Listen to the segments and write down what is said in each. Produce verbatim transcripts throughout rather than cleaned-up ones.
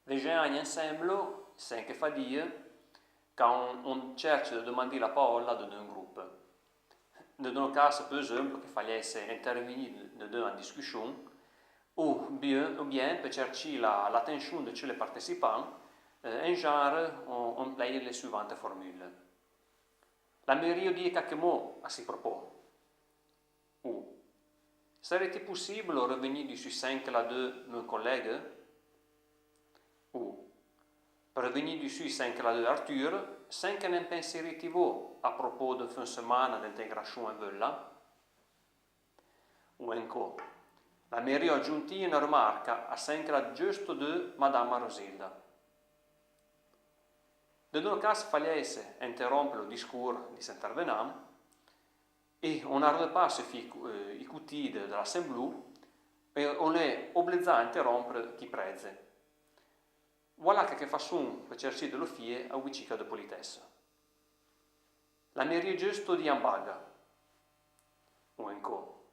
Vejèn ensemblo, sen que fadie, can on, on tsertse de demandì la paolla de deun groupe. De deun cas, pe esenplo, que falièsse intervigni de, de deun an discussion, o bien, o bien pe tsertsi la, l'atension de tse le partecipàn, eh, en janre on, on empleie le suivante formule. L'amerio dî caque mo a si propos. Ou, sere-t-i possiblo revegnì dessù sen que l'a dé meun collègue? Ou, pe revegnì dessù sen que l'a dé Arthur, sen que n'en penseri-t-i vo a propos de fin de semana d'integrachon en Veulla? Ou encò, l'amerio adjontì euna remarca a sen que l'a dé justo dé Madama Rosilda. De deun cas falièsse interrompe lo discours di s'intervenàn, e on arde pas su fi, eh, i coutì de, de l'assemblou, e on l'è obledzà a interrompre chi prèdze. Voilà caque fasson pe tsertsi de lo fie a ouì tchica de politesse. L'amerio justo dì an baga. Ou encò,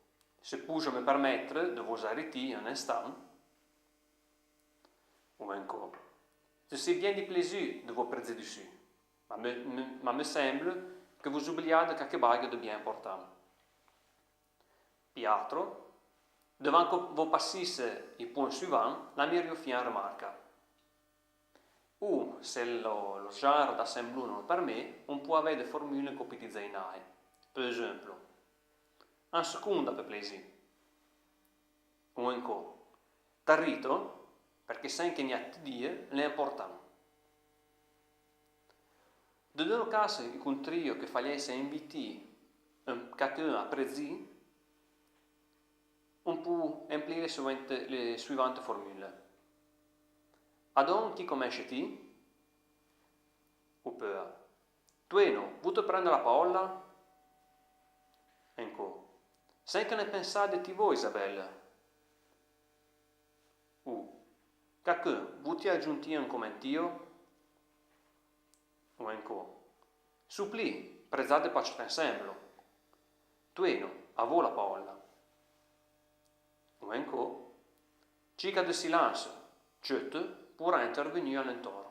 se poujo me permettre de vo arètì eun instan. Ou encò, se sé bien di plésù de vo prèdze dessù, ma me, me, ma me semble que vo oubliade caque baga de bien important. Pi atro, devan que vo passisse i pouin suivàn, l'amerio fie euna remarca. Ou, se lo, lo janre d'assemblou no lo permé, on pou avè de formule encò pi dizèinae. Pe esenplo, an seconda, pe plésì. Ou encò, tarito, perqué sen que n'i a-t-i dé, l'è important. De deun cas i contrio que falièsse invitì eun, caqueun a prèdzì, on pou emplèi le suivante, le suivante formule. Adon, chi comenche-t-i? Ou peua, Tueno, vo-t-i prendre la paolla? Encò, sen que n'en pensade-t-i vo, Isabelle? Ou, caqueun vo-t-i adjontì eun commentio? Ou encò, souplì, prèdzade pa tse-t ensemblo. Tueno, a vo la paolla. Ou encò, tchica de silence, tse-t pourà intervegnì a l'entor.